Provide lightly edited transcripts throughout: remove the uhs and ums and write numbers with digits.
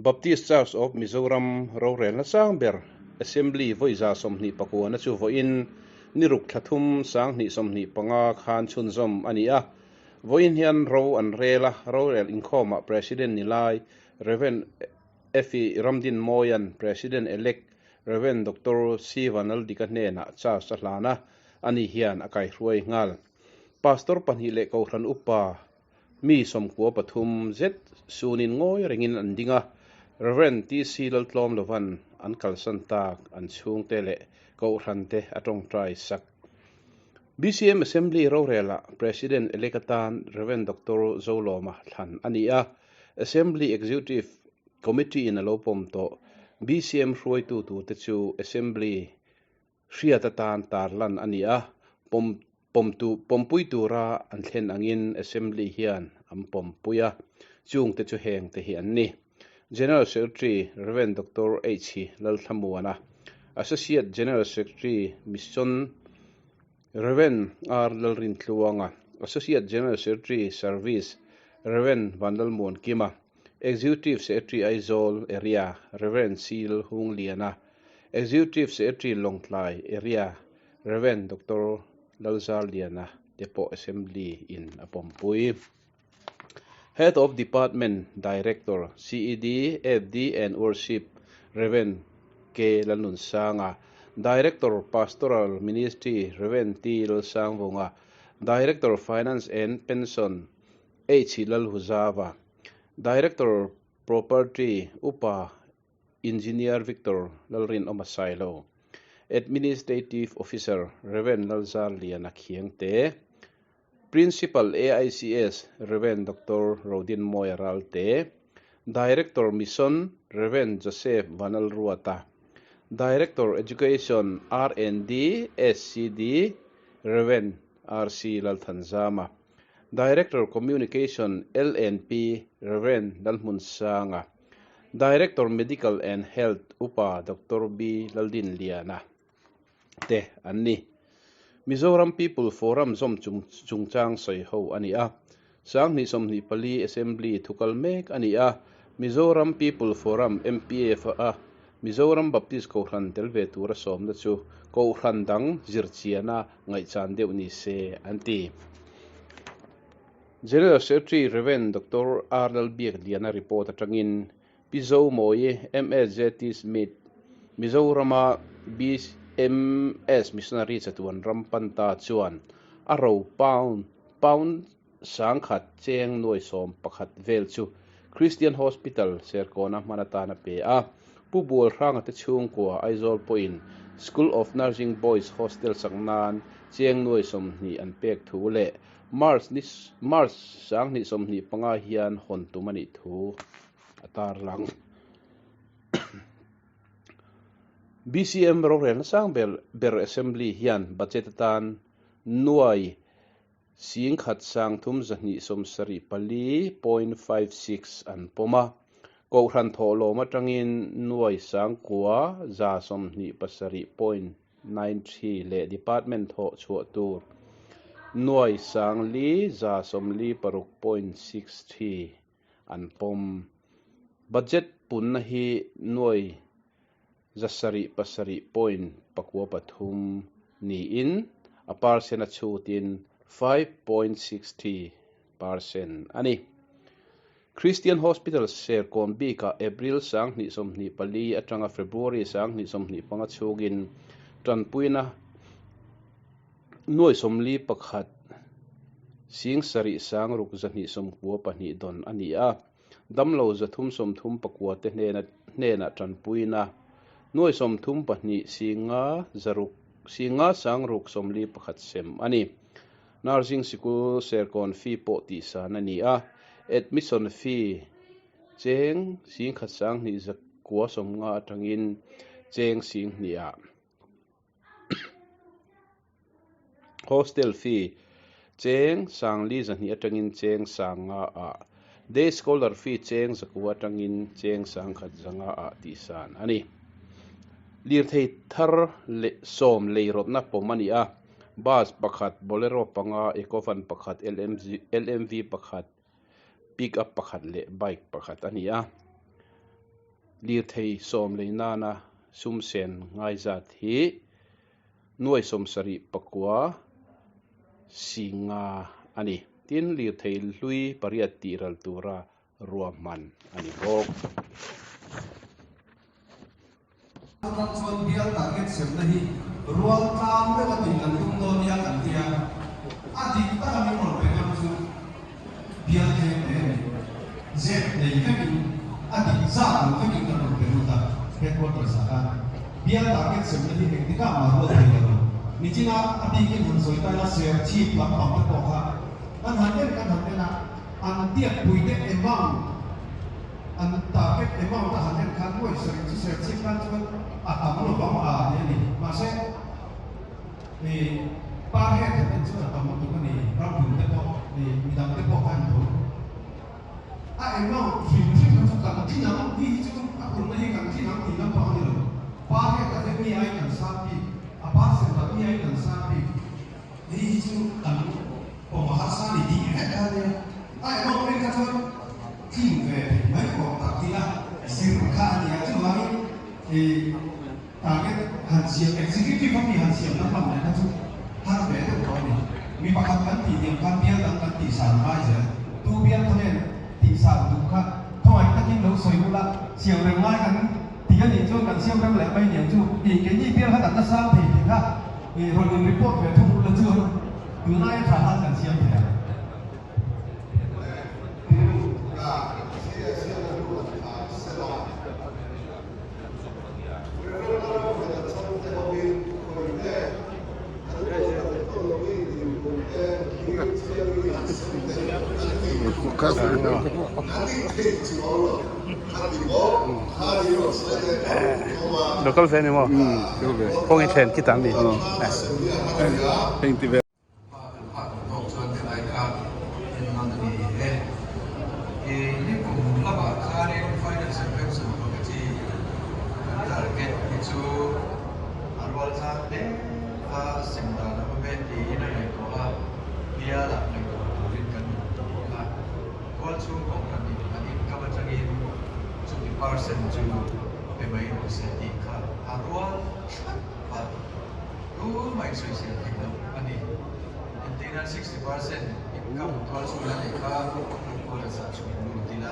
Baptist Church of Mizoram rorelna sang ber Assembly vawi 29 na chu vawiin ni ruk thla thum 2025 khan chhunzawm a ni a. Vawiin hian ro an rel a, rorel inkhawmah President ni lai Rev. Effie Ramdinmawia'n President-elect Rev. Doctor C. Vanaldika hnenah charge a hlan a, ani hian a kaihruai nghal. Pastor pahnih leh Kohhran upa Mi 93 zet sunin ngawi rengin an ding a, Rev. TC Laltlawm Lovan an kalsan tak an chhungte leh Kohhrante a tawngtai sak. BCM Assembly rorelah President elect atan Rev. Doctor Zolawma thlan a ni a, Assembly Executive Committee in a lo pawm tawh. BCM hruaitu turte chu Assembly Hriat atan tarlan a ni a, pawm pawmtu pawmpui tura an thlen angin Assembly hian an pawmpui a, chungte chu hengte hi an ni. General Secretary Rev. Doctor H. Lalthlamuana, Associate General Secretary Mission Rev. R. Lalrintluanga, Associate General Secretary Service Rev. Vanlalmuankima, Executive Secretary Aizawl Area Rev. C. Lalhungliana, Executive Secretary Lawngtlai Area Rev. Doctor Lalzarliana te pawh Assembly in a pawmpui. Head of Department Director CED, FD and Worship Rev. K. Lalnunsanga, Director Pastoral Ministry Rev. T. Lalsangvunga, Director Finance and Pension H. Lalhuzava, Director Property Upa Engineer Victor Lalrinawma Sailo, Administrative Officer Rev. Lalzarliana Khiangte, Principal AICS Rev. Doctor Rodinmawia Ralte, Director Mission Rev. Joseph Vanlalruata, Director Education R&D SCD Rev. RC Lalthanzama, Director Communication LNP Rev. Lalhmunsanga, Director Medical and Health Upa Doctor B Laldinliana te an ni. Mizoram People Forum zawm chungchang sawi ho a ni a. 2024 Assembly thukal mek a ni a. Mizoram People Forum, MPF, a Mizoram Baptist Kohhran tel ve tura sawmna chu Kohhran dang zirchiana ngaihchan deuh ni se an ti. General Secretary Rev. Doctor R. Lalbiakliana report atangin Pi Zomawi, MSJT Smith, Mizorama BMS Missionary chatuan ram pan ta chuan a ro pound pound 10,000 cheng nuai 11 vel chu Christian Hospital Serkawna hman atan a pe a. Pu Bualhranga te chhungkua Aizawl pawhin School of Nursing Boys Hostel sak nan cheng nuai 20 an pek thu leh March ni March 2025 hian hawn tum a nih thu a tarlang. BCM rorelna sang ber ber Assembly hian budget atan nuai 13,274.56 an pawm a, Kohhran thawhlawm atangin nuai 9,127.93 leh Department thawh chhuah tur nuai 4,146.63 an pawm. Budget punna hi nuai 707.93 niin a percent a chhutin 5.63% a ni. Christian Hospital Serkawn bikah April 2024 atanga February 2025 chhungin tanpuina nuai 41 7,6 292 dawn a ni a. Damlo 339 te hnena hnenah tanpuina nuai 32 singa zaruk singa sangruk 41 sem a ni. Nursing sikul Serkawn fee pawh tihsan a ni a, admission fee cheng 10,000 sang hnih zakua 50 atangin cheng 2,000 ah Hostel fee cheng 4,200 atangin cheng 5,000 ah, day scholar fee cheng 900 atangin cheng 1,100 ah tihsan a ni. Lirthei thar leh sawm leirawtna pawm a ni a, bus pakhat, bolero panga, eco van pakhat, LMV pakhat, pick up pakhat leh bike pakhat a ni a. Lirthei sawm lei nana sum sen ngai zat hi nuai sawmsarih pakua si nga a ni. Tin, lirthei hlui pariat tih ral tura ruahman a ni bawk. Ram chuan bial target semna hi rual tlang deuh a tih kan tum dawn nia kan ti a, a dik taka min rawn pe ngam chu bial tlem te a ni. Zep nei vekin a dik zat lo vekin kan rawn pe lut a, headquarters ah khan bial target semna hi engtikah mah rual thei lo. Nichina a bikin han sawi ta ila ser chhip lampang te pawh kha kan han en kan han en a, an tiakpuite amount An target amount a han en khan nuai sarih chu ser chhip tan chuan a tam lo vang a ni a ni. Mahse, i par head han en chuan a tam lutuk a ni. Ramhlun te pawh, i midang te pawh kha an tho. A amount hrim hrim kha chu kan thin ang tih hi chu a punna hi kan thin ang tih lampang a ni lo. Par head ah hian mi aiin an sang bik, a percent ah mi aiin an sang bik. Hei hi chu kan pawm a harsa a ni tih vek kha ania. A amount en kha chuan tling ve theih mai pawh tak ila zir kha a nia. Chuvangin i target han siam, executive a mi han siam na hman leh kha chu har ve deuh tawh a ni. Mi pakhat kan tih diam khan bial dang kan tih san ngai zel. Tu bial kha nen tih san duh kha khawngaih takin lo sawi ula siam rem ngai kan ti a nih chuan kan siam rem leh mai niang chu. I keini bial kha kan la sang thei tih kha I rawn in report ve thung ula chuan tunlai a tha han kan siam thei ang. Local ve ni maw? Kawng i thlen khitang ni. Heng ti ve. Tumah in sawisel theih loh a ni. Engtin a 60% income tual chhun a neih kha headquarters ah chhun lut ila,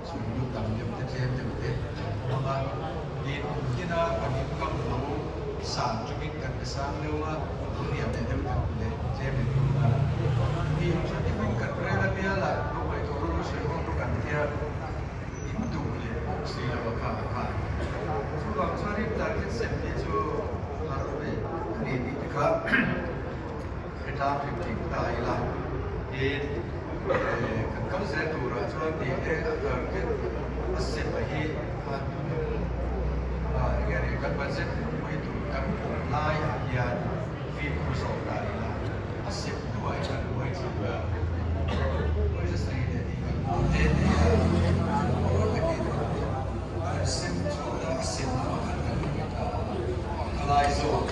chhun lut tam deuh te tlem deuh te an awm ang a. Tin, kum tina kan income lo san chungin kan pe sang deuh a, hniam leh deuh kan pe leh tlem leh deuh a. Ni tha deuhin kan rel a bialah lo ngaihtuah ru sawi ho ru kan tia. In duh leh bawk si lo a kha a kha. Chuvang chuanin target sem hi chu har ve a ni tih te kha hretlang hrim hrim ta ila. Tin, kan kal zel turah chuan ni e a target a sem a hi han eng nge ni kan budget pui tur kan pawm laiah hian fimkhur zawk ta ila. A sem hnuah hian kan buai thin a, pawisa sawi leh tih kan hmu te te a, awr takin kan sem chhuak a, a sem lamah khan kan hmu ta a, khalai zawk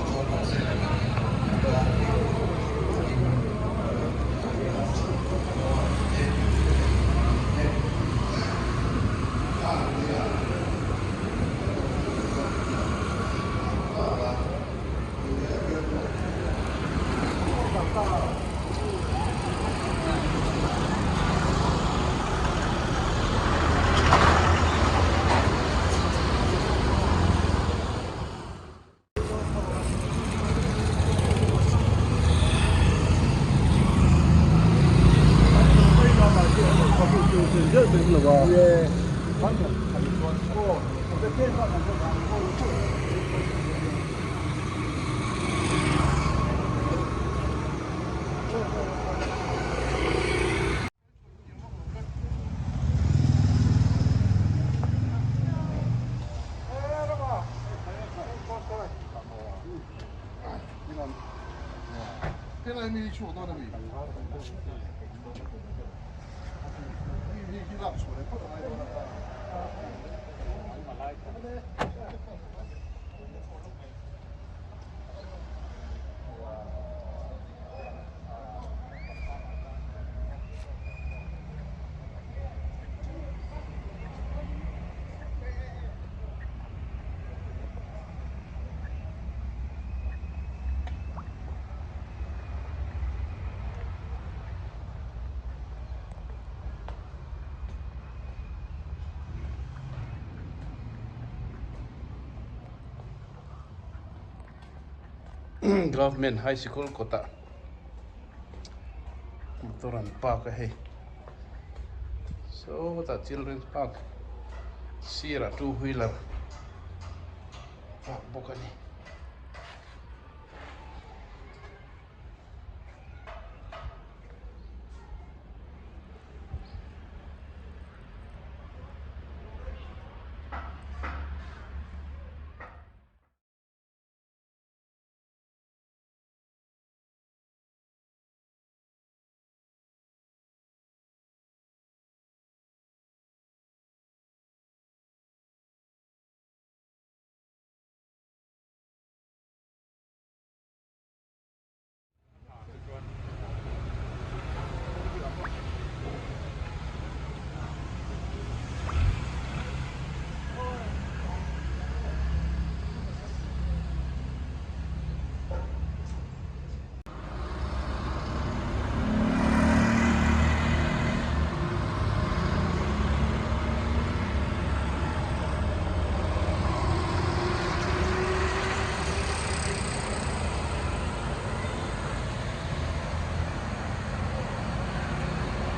chuan kan sawi leh kan ngaihtuah kan tan takin kan thin te. Government High Sikul kawtah motor an park a hei sawtah Children's Park sirah two wheeler park bawk a ni.